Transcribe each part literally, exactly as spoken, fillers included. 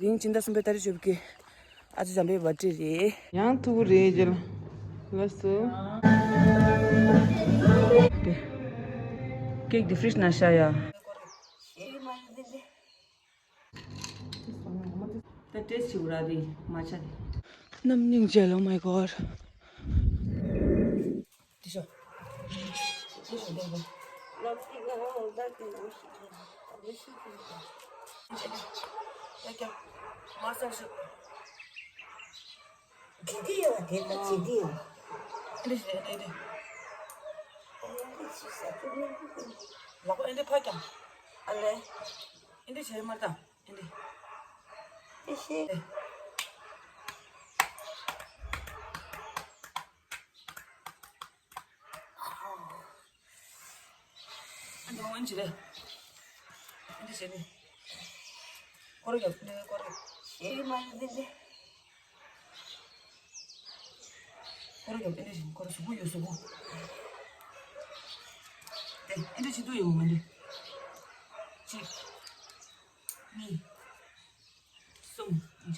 དེ་རིང་སྤྱི་ཟླ་གསུམ་པའི་ཏ་རིག་བཅུ་དགུ་གི་ཨ་ཅེ་འཇམ་དཔལ་བར་ཐི་ཌེ་རེད། ཡང་ཐུག་རེད་ཇལ། ལགས་སོ། དེ་ཀེག་དེ་ཕི་རིཇ་ནང་བཞག་ཡ། ད་ཊེ་སི་ཊི་བྱེད་དགོས་ར་དེ་མ་ཆ་དེ། རྣམ་སྨིན་མཇལ། Oh my god. དེ་ཤོ། དེ་ཤོ་དེ་གོ། མ་སང་ཤོ། དེ་དེ་ཡོད་དེ་ད་དེ་དེ་ཡོད། ཨེ་འདྲ་ཞིག་རེད་ཨེ་འདྲ། ལག་པ་ཨེ་འདྲ་ཕར་བརྐྱངས། ཨ་ལེ། ཨེ་འདྲ་བྱས་མར་བཏང་ཨེ་འདྲ། ཨེ་ཤེ། ཨེ། ཨ་འདི་འོན་ཅི་རེད། ཨ་འདི་བྱས་ནས། སྐོར་རྒྱབ་ནས་སྐོར་རྒྱབ། ཤེས་མ་ཡིན་འདི་འདི། སྐོར་རྒྱབ་ཨེ་འདྲ་བྱས་ནས་སྐོར་གཟུགས་པོ་ཡོད་གཟུགས་པོ། དེ་ཨེ་འདྲ་བྱེད་དུ་ཡོང་མ་འདི། གཅིག་གཉིས། གསུམ། བྷའི།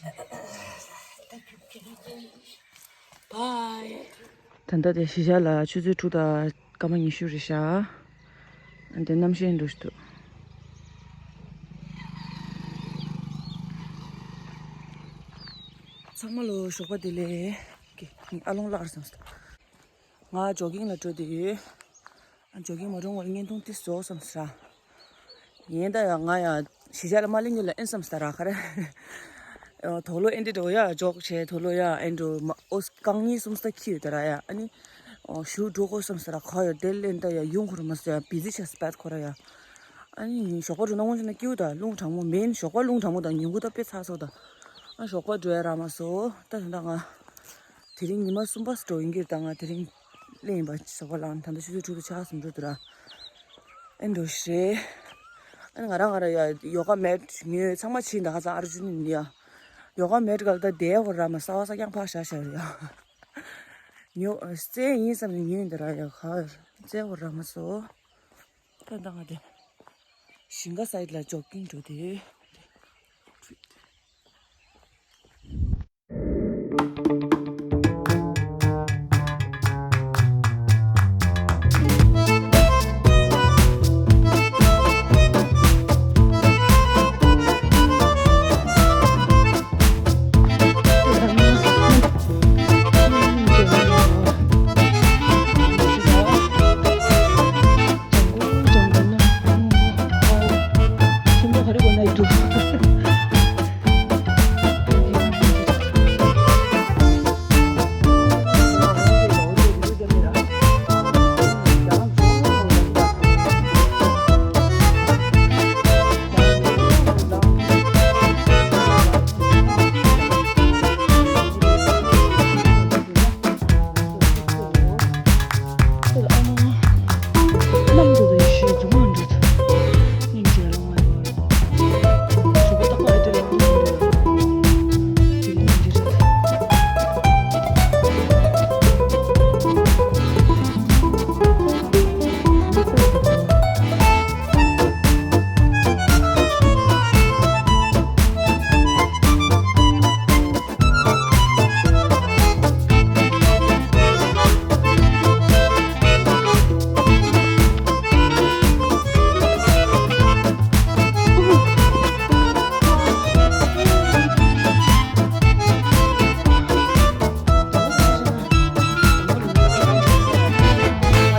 ད་ལྟ་དེ་གཞིས་ཆགས་ལ་ཆུ་ཚོད་དྲུག་དང་སྐར་མ་ཉི་ཤུ་རེད་ཤག་འདི་གནམ་གཤིས་འདྲ་ཞིག་འདུག་ཚང་མ་ལོ་ཞོགས་པ་བདེ་ལེགས། ཨ་ལོང་ལགས་སམ་སྟེ། ང་ཇོ་གིང་ལ་འགྲོ་བསྡད་ཡོད། ཇོ་གིང་མ་འགྲོ་སྔོན་ལ་བརྙན་ཐུང་ཏིས་བཟོ་བསམ་ས། ཡིན་ད་ཡང་ང་ཡང་གཞིས་ཆགས་ལ་མ་སླེབས་སྔོན་ལ་ཨེ་བསམ་ས་ར་ཁ་རེ། དོག་ལོ་ཨེ་འདྲ་འགྲོ་ཡ་འཇོག་བྱས་དོག་ལོ་ཡ་ཨེ་འགྲོ་མ་ཨོ་རྐང་གཉིས་གསུམ་ས་ཁྱི་ཡོད་ད་ར་ཡ་ཨ་ནི། ཞུ་འགྲོ་དགོས་བསམ་ས་ར་ཁ་ཡོད་དེ་ལེན་ད་ཡ་ཡོང་ཁོ་ར་མ་ཟེར་ཡ་བི་ཛི་ཆགས་སི་པད་ཁོ་ར་ཡ། ཨ་ནི་ཞོགས་པ་འགྲོ་ན་སྔོན་ཆུ་ན་སྐྱིའུ་ད་རླུང་གྲང་མོ་མིན་ཞོགས་པ་རླུང་གྲང་མོ་དང་ཉིན་གུང་ད་དཔེ་ཚ་སོ་ད། ཨ་ཞོགས་པ་འགྲོ་ཡ་ར་མ་སོ་ད་དེ་འདྲ་ང་། དེ་རིང་ཉི་མ་གསུམ་པ་སུ་འགྲོ་ཡིན་གྱི་ད་ང་དེ་རིང་ལེ་ཡིན་པ་ཟོག་པ་ལང་ད་ལྟ་ཆུ་ཚོད་དྲུག་དང་ཕྱེད་ཀ་ཙམ་འགྲོ་འདུག་ར། ཨེ་འགྲོ་ཤེས། ཨ་ང་རང་ང་རང་ཡ་ཡོ་ག་མེད་ཉོས་ཚང་མ་ཕྱིན་ད་ཧ་ཚང་ཨར་ཇུན་ཡ། ཡོ་ག་མེད་གལ་ད་བསྡད་ཧོ་ར་མ་ས་བ་ས་ཀྱང་ཕག་ཤ་ཤ་རེད་ཡ། ཉོ་རྩེ་ཡིན་བསམ་ནས་ཉོས་འདི་ར་ཡ་ག་རྩེ་ཧོ་ར་མ་སོ། ད་ད་ང་དེ་ཞིང་ཁ་སའིད་ལ་ཇོག་གིང་འགྲོ་དེ།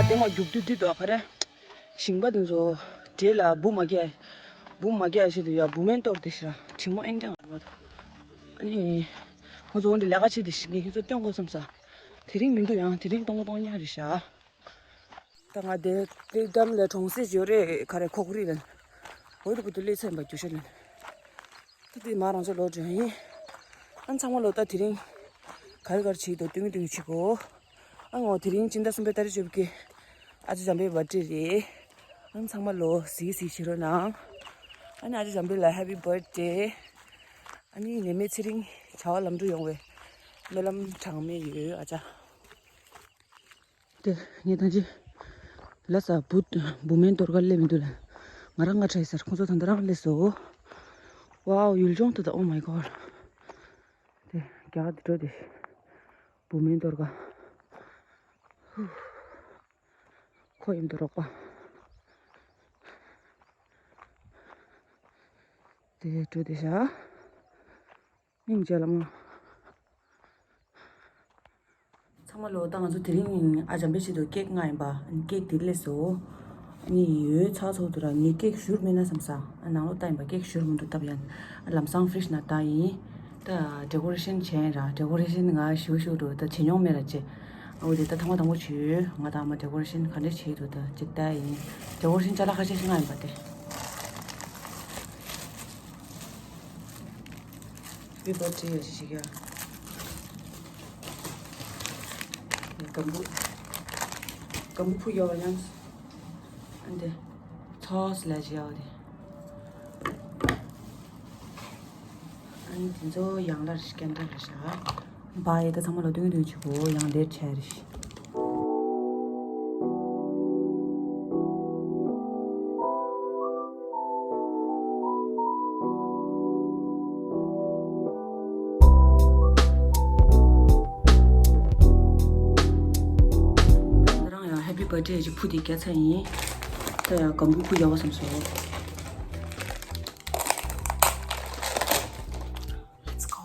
ང་དེ་མ་རྒྱུག་དུས་འདི་དོ་ག་རེ། ཞིང་པ་དེ་ཚོ་འདྲེ་ལ་འབུ་མ་རྒྱག་འབུ་མ་རྒྱག་ཞེས་དུ་ཡ་འབུ་སྨན་གཏོར་དེ་ཤི་ར་དྲི་མོ་ཨེན་ཏེ་ང་ར་བ་དོ། ཨ་ནི་ཁོ་ཚོ་འདི་ལས་ཀ་བྱེད་དེ་ཞིང་ཁྱེད་ཚོ་སྟོན་དགོས་བསམ་ས། དེ་རིང་མི་འདུག་ཡང་དེ་རིང་སྟོང་སྟོང་ཉག་རེད་ཤག་ད་ང་དེ་དེ་འགྲམ་ལ་གྲོང་གསེབ་ཡོད་རེད་ག་རེ་ཁོག་རིགས་ལ། འོ་དེ་བུ་དུ་ལས་ཚན་པ་རྒྱུ་ཤ་ལ། ད་དེ་མ་རང་ཚོ་ལོ་དྲན་ཡིན། ཨ་ཚང་མ་ལོ་ད་དེ་རིང་ག་རེ་ག་རེ་བྱེད་དོ་སྟོན་གི་སྟོན་གི་བྱེད་གོ་ཨ་ངོ་དེ་རིང་སྤྱི་ཟླ་གསུམ་པའི་ཏ་རིག་བཅུ་བཞི་གི་ཨ་ཅེ་འཇམ་པའི་བར་ཐི་ཌེ་རེད། ཨ་ཚང་མ་ལོ་གཟིགས་གཟིགས་བྱེད་རོགས་གནང་། ཨ་ནི་ཨ་ཅེ་འཇམ་པའི་ལ་ཧེ་པི་བར་ཐི་ཌེ། ཨ་ནི་ནད་མེད་ཚེ་རིང་བྱ་བ་ལམ་འགྲོ་ཡོང་བའི་སྨོན་ལམ་གྲངས་མེད་ཡོད་ཨ་ཅག་དེ་ངས་ད་ཅི་ལ་ས་བུ་བུ་མེན་དོར་ག་སླེབས་མི་འདུག་ལ། ང་རང་ང་ཁྲའི་སར་ཁོང་ཚོ་ད་ལྟ་རང་སླེབས་སོ། Wow, ཡུལ་ལྗོངས་དེ་དང་oh my god. དེ་རྒྱ་གར་དེ་འགྲོ་དེ། བུ་མིན་དོར་ག་ཧུ། ཁོ་ཡིན་དུ་རོགས་པ། དེ་འགྲོ་དེ་བཞག་མིང་བརྗེད་ལ་མ། ཚང་མ་ལོ། ད་ང་ཚོ་དེ་རིང་ཨ་འཇམ་པའི་ཆེད་དུ་ཀེག་མངགས་ཡིན་པ། ཨ་ནི་ཀེག་དེ་སླེབས་སོང་། ཨ་ནི་ཡོད་ཚ་ཚོགས་འདུག་ར། ངས་ཀེག་བཞུར་མེད་ན་བསམ་ས། ཨ་ནང་ལོགས་ལྟ་ཡིན་པ། ཀེག་བཞུར་མི་འདུག་སྟབས་ཡག་ཨ་ལམ་སང་ཕི་རིཇ་ནང་བཏང་ཡིན། ད་ཌེ་ཀོ་རེ་ཤན་བྱས་ཡིན་ར། ཌེ་ཀོ་རེ་ཤན་ང་ཞུ་ཞུ་འགྲོ་ད་བྱེད་མྱོང་མེད་ར་ཅེ། ཨ་འོ་དེ་ད་ཐེངས་མ་དང་པོ་བྱོས། ང་ད་ཨ་མ་ཌེ་ཀོ་རེ་ཤན་ག་འདྲ་བྱེད་འདུག་ད་ཅིག་ལྟ་ཡིན། ཌེ་ཀོ་རེ་ཤན་ཅ་ལག་ཁ་ཤས་ཤིག་མངགས་ཡིན་པ་དེ། Happy birthday ཡ་ཅི་ཞིག་ཡ། ཡ་སྒམ་བུ། སྒམ་བུ་ཕུ་ཡོ་ཡང་། ཨ་འདི། ཚོས་ལ་ཞིག་ཡོ་དེ། ཨ་ནི་དེ་ཚོ་ཡང་ལ་རི་སྐན་ཏ་རི་ཤ། བ་ཡི་ད་ཚང་མ་ལ་སྟོན་སྟོན་བྱེད་དགོས། ཡང་ལེར་ཆ་རི་ཤ། ད་རང་ཡང་ཧེ་པི་བྷར་ཐ་ཌེ་ཅིག་ཕུ་དེ་རྒྱག་ཚར་ཡིན། ད་ཡང་སྒམ་བུ་ཕུ་རྒྱག་པ་བསམ་སོང་། Let's go.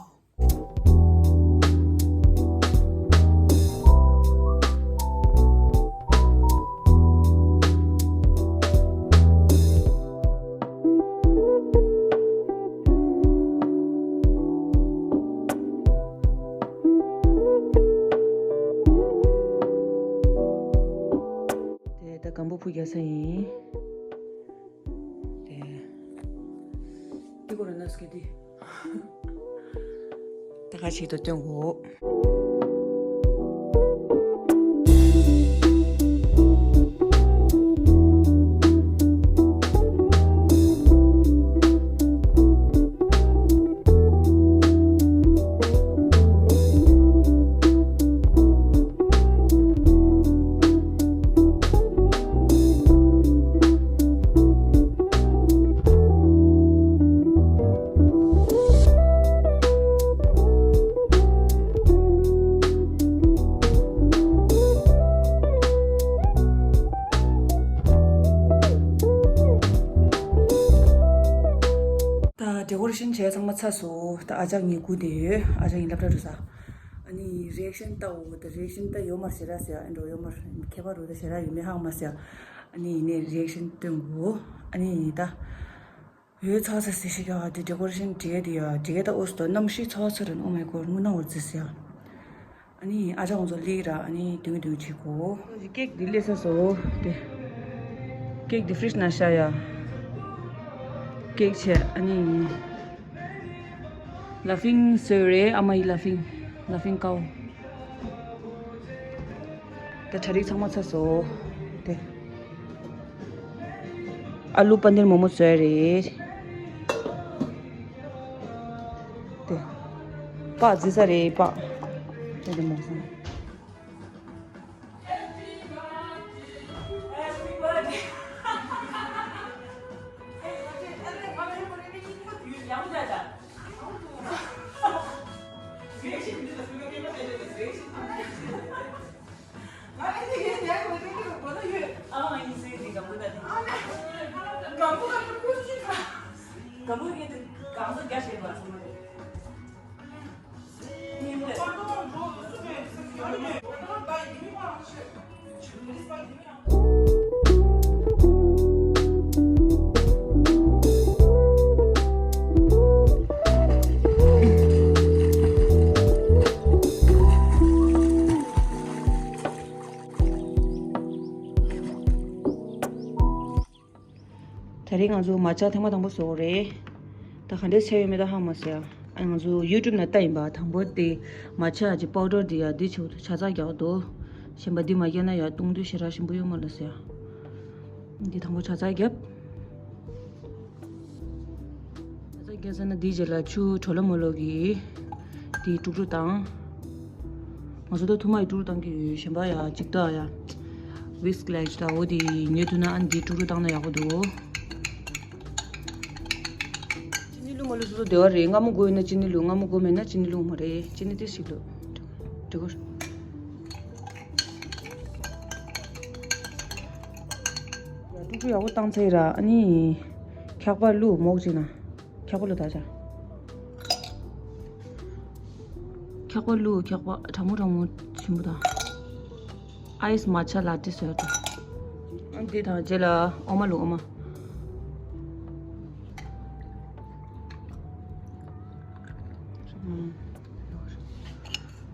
དེ་ད་སྒམ་བུ་ཕུ་རྒྱག་ས་ཡིན། དེ། འདི་ཁོ་རང་ན་སྐད་དེ། ད་ག་ཞིག་ཏུ་སྟོན་གོ། ད་ཌེ་ཀོ་རེ་ཤན་བྱས་ཚང་མ་ཚར་སོང་། ད་ཨ་ཅག་ངའི་སྒུག་བསྡད་ཡོད། ཨ་ཅག་ངའི་སློབ་གྲྭ་འགྲོ་ས། ཨ་ནི་རི་ཨེག་ཤན་ལྟ་འོ། ད་རི་ཨེག་ཤན་ལྟ་ཡོད་མ་རེད་ཟེར་ར་ཟེར། ཨ་འགྲོ་ཡོད་མ་རེད། ཁྱད་པར་རུ་ད་ཞེ་དྲག་ཡོད་མེད་ཧ་གོ་མ་ཟེར། ཨ་ནི་ཡིན་ནའི་རི་ཨེག་ཤན་སྟོན་དགོས། ཨ་ནི་ད་ཡོད་ཚ་ཚ་ཟེར་ཞིག་ཡ། དེ་ཌེ་ཀོ་རེ་ཤན་བྲིས་དེ་ཡ་བྲིས་ད་འོ་སོ་གནམ་གཤིས་ཚ་ཚ་རེད། Oh my god དངོས་གནས་འོ་ཙི་ཟེར་ཡ། ཨ་ནི་ཨ་ཅག་ང་ཚོ་སླེབས་ར། ཨ་ནི་དུང་དུང་བྱེད་གོ། ཀེག་འདི་སླེབས་ས་སོ་དེ། ཀེག་འདི་ཕི་རིཇ་ནང་བཞག་ཡ། ཀེག་བྱས་ཨ་ནི། ལ་ཕིང་བཟོས་རེད། ཨ་མ་ཡི་ལ་ཕིང་། ལ་ཕིང་ཀའོ། ད་གྲ་སྒྲིག་ཚང་མ་ཚར་སོང་། དེ། ཨ་ལུ་པ་ནིར་མོག་མོག་བཟོས་རེད། དེ། པགས་བརྫིས་ཚར་རེད་པགས། དེ་དེ་མོག་སོང་། དེ་རིང་ང་ཚོ་མ་ཅག་ཐེངས་མ་དང་པོ་བཟོ་གི་རེད། ད་ག་འདྲས་བྱས་ཡོད་མེད་ད་ཧ་མ་ཟེར། ཨ་ང་ཚོ་ཡུ་ཊུབ་ནང་ལྟ་ཡིན་པ། དང་པོ་དེ་མ་ཅག་གི་པའུ་ཌར་དེ་ཡ་འདི་ཆུ་ཆ་ཚ་རྒྱག་འདུག་གཞན་པ་འདི་མ་བརྒྱབ་ན་ཡ་བཏུང་དུས་ཞེ་དྲག་ཞིམ་པོ་ཡོད་མ་རེད་ཟེར། འདི་དང་པོ་ཆ་ཚ་བརྒྱབ། ཆ་ཚ་བརྒྱབ་ཚར་ན་འདིའི་རྗེས་ལ་ཆུ་གྲོ་ལོ་མོ་ལོ་གི་དེ་དཀྲུག་དཀྲུག་བཏང་། ང་ཚོ་ད་ཐུར་མ་ཡི་དཀྲུག་དཀྲུག་བཏང་གི་ཡོད། གཞན་པ་ཡ་གཅིག་ད་ཡ་ཝིསྐ་ལབ་ཡ་ཅིག་ད་འོ་དེ་ཉོས་ཐུབ་ན་ཨ་ནི་དེ་དཀྲུག་དཀྲུག་བཏང་ན་ཡག་པོ་འདུག་ཅི་ནི་ལུ་མོ་ སོ་སོ་བདེ་བ་རེད། མངར་མོ་དགོས་ཡོད་ན་ཅི་ནི་བླུགས། མངར་མོ་དགོས་མེད་ན་ཅི་ནི་བླུགས་མ་རེད། ཅི་ནི་ཏོག་ཙམ་བླུགས། འགྲིག་གོ། ཡ། ཀྲུག་ཀྲུག་ཡག་པོ་བཏང་ཚར་ར། ཨ་ནི་འཁྱག་པ་བླུགས། མོག་ཅིག་ན། འཁྱག་པ་བླུགས་ད་ཆ། འཁྱག་པ་བླུགས། འཁྱག་པ་གྲང་མོ་གྲང་མོ་ཞིམ་པོ་དང་། ཨའི་སི་མ་ཆ་ལ་ཏེ་བཟོས་ཏེ། ཨ་འདི་དང་རྗེས་ལ་འོ་མ་བླུགས། འོ་མ།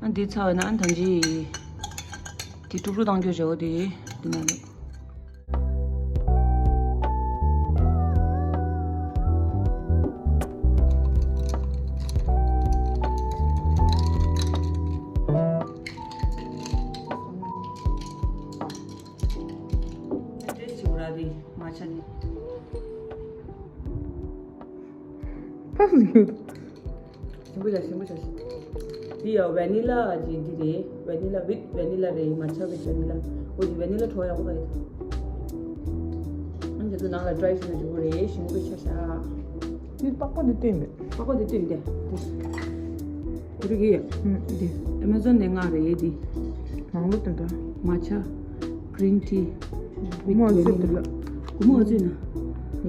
ཨ་འདི་ཚར་བས་ན་ཨ་ནི་ད་ཅི་འདི་ཀྲུག་ཀྲུག་བཏང་རྒྱུ་བྱའོ། འདི་འདི་ནང་བླུགས། ཏེ་ཏེ་ཞིག་ར་རི་མ་ཆ་ནི། ཕ་སུ་ཡོད། ཞིམ་པོ་བྱ། ཞིམ་པོ་བྱ་ཞིག་འདི་ཡ་ཝེ་ནི་ལ་གི་འདི་རེད། ཝེ་ནི་ལ་ཝིད་ཝེ་ནི་ལ་རེད། མ་ཆ་ཝིད་ཝེ་ནི་ལ། འོ་འདི་ཝེ་ནི་ལ་བྲོ་ཡག་པོ་ཡོད། ཨ་འདི་ཚོ་ནང་ལ་ཌ་རའི་བྱས་ན་འགྲིག་གི་རེད། ཞིམ་པོ་བྱ་ཤག་འདི་པགས་པ་འདི་བཏོན་མེད། པགས་པ་འདི་བཏོན་ཏེ། འདི་རིགས་ཡ། ཨུམ། འདི་ཨེ་མེ་ཛོན་ནས་མངགས་རེད་འདི། ནང་ལོ་དེ་འདྲ། མ་ཆ། གི་རིན་ཊི། སྒོར་མོ་ཨ་ཙི་འདི་ལ། སྒོར་མོ་ཨ་ཙི་ན།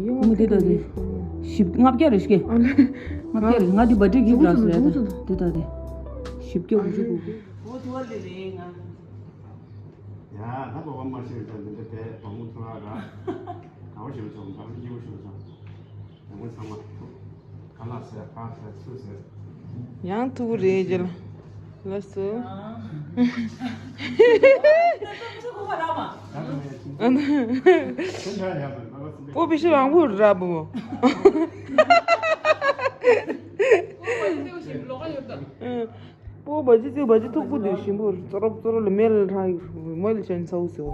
ཡོང་། སྒོར་མོ་འདི་དང་འདི། བཞི་ལྔ་བརྒྱ་རེད་ཤག་ཨ་ལེ། ལྔ་བརྒྱ་རེད། ང་འདི་བར་ཐི་ཌེ་གི་ཕི་ཊི་ལ་ཟེར་ཡ་ད། འདི་དང་འདི། བཞི་བརྒྱ་དགུ་བཅུ་གོ་དགུ། ཡ་ད་སྒོར་མོ་མ་ཤེས་ད་འདི་འདྲ་བས་བ་མོ་ཐུ་ར་ར། ག་བ་ཞིག་ལ་ཆོག་ག་བ་སྐྱིད་པོ་ཞིག་ལ་ཆོག་ཡང་ཐུག་རེད་རྒྱལ། ལགས་སོ། སྤོ་བི་ཤི་རང་བུ་ར་བུ་མོ། སྤོ་བ་ཇི་ཙི་བ་ཇི་ཐུག་པོ་དེ་ཞིམ་པོ་ཙོ་རོབ་ཙོ་རོ་ལ་མེ་ལ་ཧྲ་མོ་ལ་ཅན་ཚའུ་ཟེར།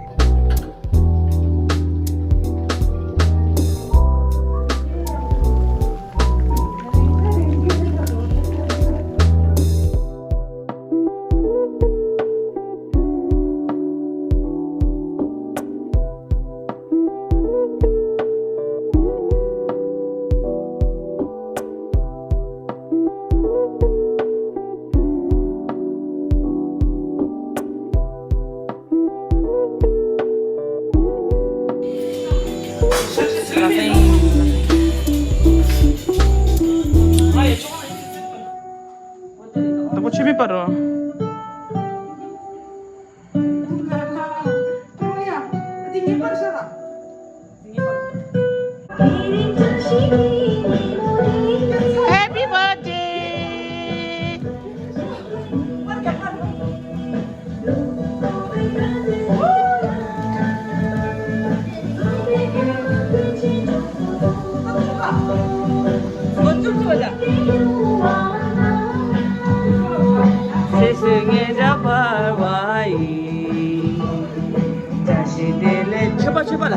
དང་པོ་ཆུ་མིག་པ་རོ། Happy birthday. མཆོད་པ་མཆོད་པ་ལ།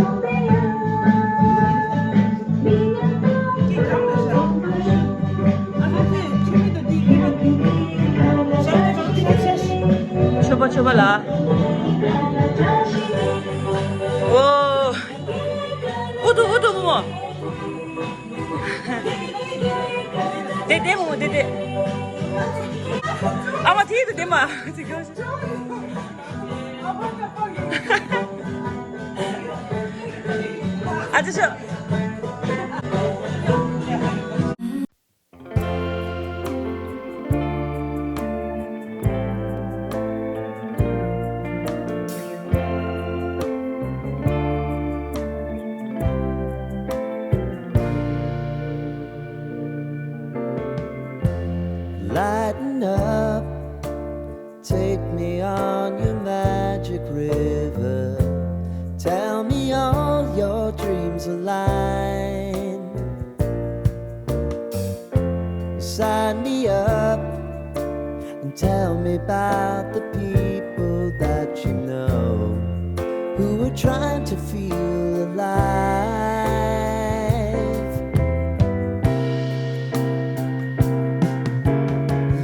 མཆོད་པ་མཆོད་པ་ལ། ཨོ། ཨུ་ཐུ་ཨུ་ཐུ་མོ། དེ་དེ་མོ་དེ་དེ། ཨ་མ་དེ་དེ་དེ་མ། ཨ་ཅེ་ཤོ། Lighten up, take me on your magic river. Tell me all your dreams align. Sign me up and tell me about the people that you know who are trying to feel alive.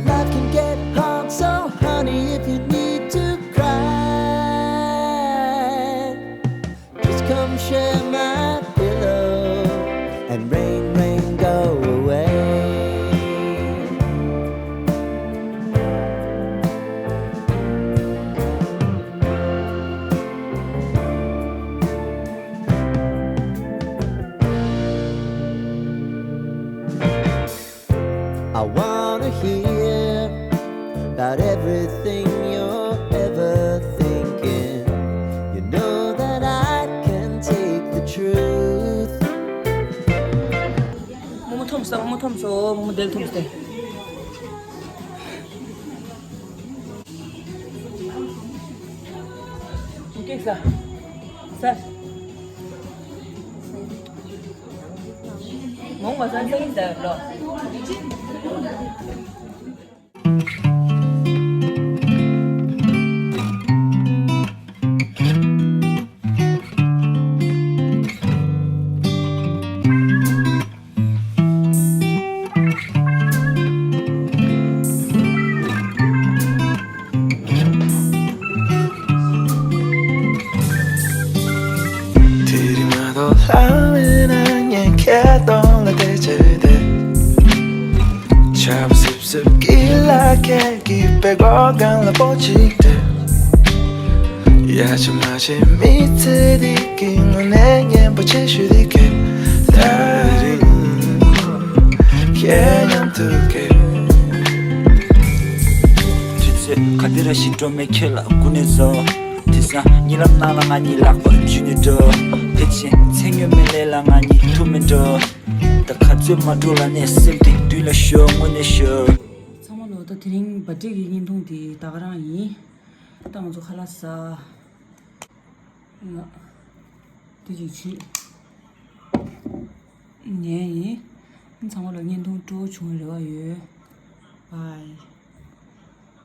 Life can get hard, so honey, if you need to cry, just come share my pillow and rain, rain, go away. I wanna hear about everything you're ever thinking. You know that I can take the truth. རྨོ་མོ་འཐོམས་སོང་། རྨོ་མོ་འཐོམས་སོང་། རྨོ་མོ་དེར་འཐོམས་ཏེ། ཀེག་ཟ། ཟ། མོ་ང་ཟ་ཟ་ཡིན་ཟ་ལོ། དེ་རིང་མ་གཏོགས་ལྷ་མེད་ན་ངས་ཁྱེད་གདོང་ལ་བལྟས་བྱས་བསྡད། ཆར་པ་སིབ་སིབ་ཀྱི་ལ་ཁད་ཀྱིས་པད་གོག་སྒང་ལ་སྤོ་གཅིག་སྟེར། ཡ་ཆེ་མ་ཆེ་མི་ཚེ་འདི་གི་དངོས་གནས་སྙན་པོ་ཆེ་ཤོས་འདི་གས། ད་རིང་ཁྱེད་མཉམ་དུ་གས། དུས་ཚོད་ག་དེ་ར་ཞིག་འགྲོ་མེད་ཁྱེད་ལ་སྐུ་ནས་བཟོ། དེང་སང་གཉིད་ལམ་ནང་ལ་ང་གཉིས་ལག་པ་འཇུས་ནས་འགྲོ། ཕལ་ཆེར་མཚན་སྨྱོན་མེད་ལས་ལ་ང་གཉིས་ཐུག་མེད་འགྲོ། ད་ག་ཚོད་མ་འགྲོ་ལ་ནས་སེམས་གཏིང་མདུན་ལ་ཤོག་དངོས་གནས་ཤོག་ཚང་མ་ལོ། ད་དེ་རིང་བར་ཐི་ཌེ་གི་བརྙན་ཐུང་དེ་ད་ག་རང་ཡིན། ད་ང་ཚོ་ཁ་ལག་ཟ། ཡ། དེ་ཅིག་བྱེད། ཉན་ཡིན། ཚང་མ་ལ་བརྙན་ཐུང་སྤྲོ་བོ་བྱུང་བའི་རེ་བ་ཡོད། བཱའི།